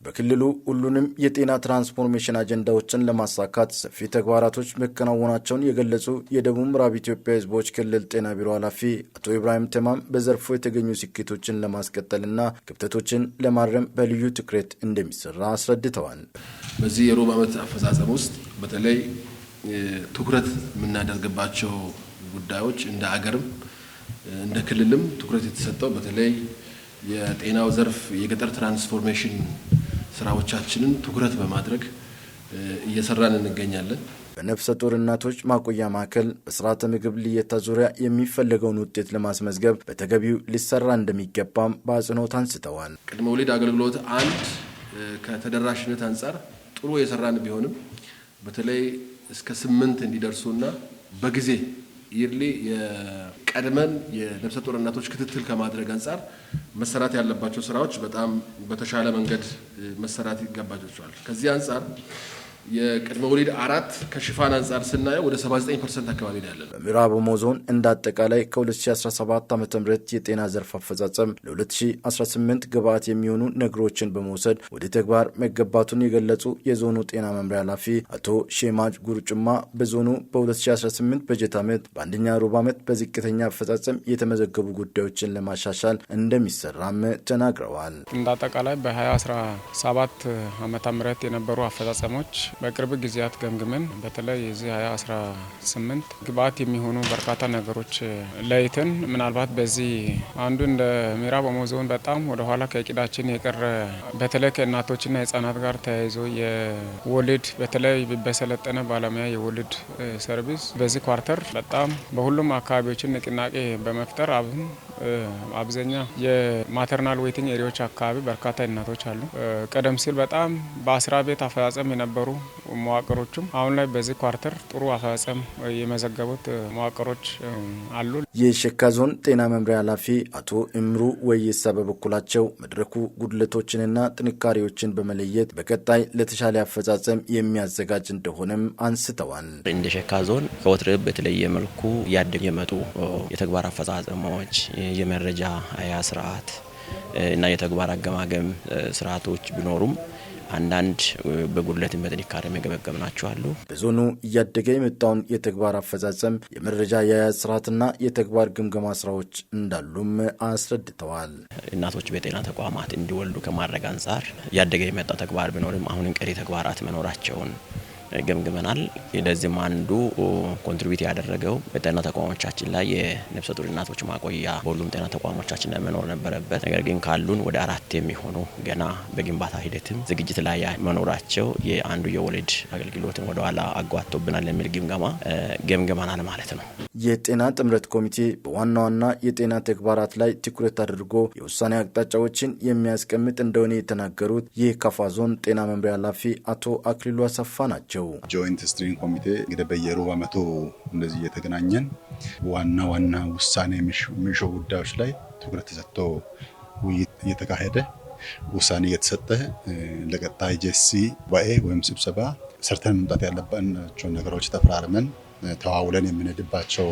በክልሉ ሁሉንም የጤና ትራንስፎርሜሽን አጀንዳዎችን ለማሳካት ሰፊ ተግባራቶች መከናወናቸውን የገለጹ የደቡብ ምዕራብ ኢትዮጵያ ሕዝቦች ክልል ጤና ቢሮ ኃላፊ አቶ ኢብራሂም ተማም በዘርፉ የተገኙ ስኬቶችን ለማስቀጠልና ክፍተቶችን ለማረም በልዩ ትኩረት እንደሚሰራ አስረድተዋል። በዚህ የሩብ ዓመት አፈጻጸም ውስጥ በተለይ ትኩረት የምናደርግባቸው ጉዳዮች እንደ አገርም እንደ ክልልም ትኩረት የተሰጠው በተለይ የጤናው ዘርፍ የገጠር ትራንስፎርሜሽን ስራዎቻችንን ትኩረት በማድረግ እየሰራን እንገኛለን። በነፍሰ ጡር እናቶች ማቆያ ማዕከል በስርዓተ ምግብ ልየታ ዙሪያ የሚፈለገውን ውጤት ለማስመዝገብ በተገቢው ሊሰራ እንደሚገባም በአጽንኦት አንስተዋል። ቅድመ ወሊድ አገልግሎት አንድ ከተደራሽነት አንጻር ጥሩ የሰራን ቢሆንም በተለይ እስከ 8 እንዲደርሱና በጊዜ early የቀድመን የነፍሰ ጡር እናቶች ክትትል ከማድረግ አንጻር መሰራት ያለባቸው ስራዎች በጣም በተሻለ መንገድ መሰራት ይገባቸዋል። ከዚህ አንጻር የቅድመ ወሊድ 4 ከሽፋን አንጻር ስናየው ወደ 79% አካባቢ ነው ያለነው። በምዕራብ ኦሞ ዞን እንደ አጠቃላይ ከ2017 ዓ.ም የጤና ዘርፍ አፈጻጸም ለ2018 ግብዓት የሚሆኑ ነገሮችን በመውሰድ ወደ ተግባር መገባቱን የገለጹ የዞኑ ጤና መምሪያ ኃላፊ አቶ ሼማጅ ጉርጭማ በዞኑ በ2018 በጀት ዓመት በአንደኛ ሩብ ዓመት በዝቅተኛ አፈጻጸም የተመዘገቡ ጉዳዮችን ለማሻሻል እንደሚሰራም ተናግረዋል። እንደ አጠቃላይ በ2017 ዓመተ ምህረት የነበሩ አፈጻጸሞች በቅርብ ጊዜያት ገምግመን በተለይ የዚህ 2018 ግብዓት የሚሆኑ በርካታ ነገሮች ለይተን ምናልባት በዚህ አንዱ እንደ ምዕራብ ኦሞ ዞን በጣም ወደ ኋላ ከእቅዳችን የቀረ በተለይ ከእናቶችና ህጻናት ጋር ተያይዞ የወሊድ በተለይ በሰለጠነ ባለሙያ የወሊድ service በዚህ quarter በጣም በሁሉም አካባቢዎችን ንቅናቄ በመፍጠር አሁን አብዛኛ የ maternal waiting area ዎች አካባቢ በርካታ እናቶች አሉ። ቀደም ሲል በጣም በአስራ ቤት አፈጻጸም የነበሩ መዋቅሮችም አሁን ላይ በዚህ quarter ጥሩ አፈጻጸም የመዘገቡት መዋቅሮች አሉ። የሸካ ዞን ጤና መምሪያ ኃላፊ አቶ እምሩ ወይሳ በበኩላቸው መድረኩ ጉድለቶችንና ጥንካሬዎችን በመለየት በቀጣይ ለተሻለ አፈጻጸም የሚያዘጋጅ እንደሆነም አንስተዋል። እንደ ሸካ ዞን ከወትሮ በተለየ መልኩ እያደጉ የመጡ የተግባር አፈጻጸሞች፣ የመረጃ አያያዝ ስርዓት እና የተግባር አገማገም ስርዓቶች ቢኖሩም አንዳንድ በጉድለትም በጥንካሬ የገመገምናቸው አሉ። በዞኑ እያደገ የመጣውን የተግባር አፈጻጸም የመረጃ አያያዝ ስርዓትና የተግባር ግምገማ ስራዎች እንዳሉም አስረድተዋል። እናቶች በጤና ተቋማት እንዲወልዱ ከማድረግ አንጻር እያደገ የመጣ ተግባር ቢኖርም አሁንም ቀሪ ተግባራት መኖራቸውን ገምግመናል። ለዚህም አንዱ contribute ያደረገው በጤና ተቋሞቻችን ላይ የነፍሰ ጡር እናቶች ማቆያ በሁሉም ጤና ተቋሞቻችን ላይ መኖር ነበረበት። ነገር ግን ካሉን ወደ 4 የሚሆኑ ገና በግንባታ ሂደትም ዝግጅት ላይ መኖራቸው የአንዱ የወሊድ አገልግሎትን ወደኋላ አጓቶብናል የሚል ግምገማ ገምግመናል ማለት ነው። የጤና ጥምረት ኮሚቴ በዋና ዋና የጤና ተግባራት ላይ ትኩረት አድርጎ የውሳኔ አቅጣጫዎችን የሚያስቀምጥ እንደሆነ የተናገሩት የካፋ ዞን ጤና መምሪያ ኃላፊ አቶ አክሊሉ አሰፋ ናቸው። Joint steering ኮሚቴ እንግዲህ በየሩብ ዓመቱ እንደዚህ እየተገናኘን ዋና ዋና ውሳኔ የሚሹ ጉዳዮች ላይ ትኩረት ተሰጥቶ ውይይት እየተካሄደ ውሳኔ እየተሰጠ ለቀጣይ JSC ጉባኤ ወይም ስብሰባ ሰርተን መምጣት ያለባቸውን ነገሮች ተፈራርመን ተዋውለን የምንሄድባቸው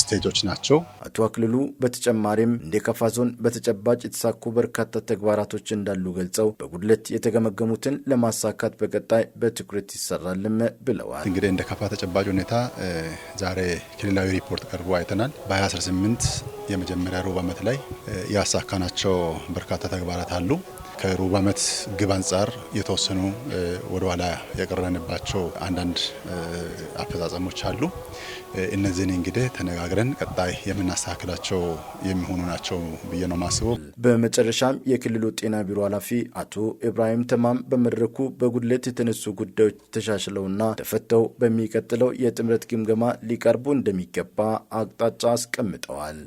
stage ኦች ናቸው። አቶ አክሊሉ በተጨማሪም እንደ ከፋ ዞን በተጨባጭ የተሳኩ በርካታ ተግባራቶች እንዳሉ ገልጸው በጉድለት የተገመገሙትን ለማሳካት በቀጣይ በትኩረት ይሰራልም ብለዋል። እንግዲህ እንደ ከፋ ተጨባጭ ሁኔታ ዛሬ ክልላዊ ሪፖርት ቀርቦ አይተናል። በ2018 የመጀመሪያ ሩብ ዓመት ላይ ያሳካናቸው በርካታ ተግባራት አሉ። ከሩብ ዓመት ግብ አንጻር የተወሰኑ ወደኋላ የቀረንባቸው አንዳንድ አፈጻጸሞች አሉ። እነዚህን እንግዲህ ተነጋግረን ቀጣይ የምናስተካክላቸው የሚሆኑ ናቸው ብዬ ነው የማስበው። በመጨረሻም የክልሉ ጤና ቢሮ ኃላፊ አቶ ኢብራሂም ተማም በመድረኩ በጉድለት የተነሱ ጉዳዮች ተሻሽለውና ተፈተው በሚቀጥለው የጥምረት ግምገማ ሊቀርቡ እንደሚገባ አቅጣጫ አስቀምጠዋል።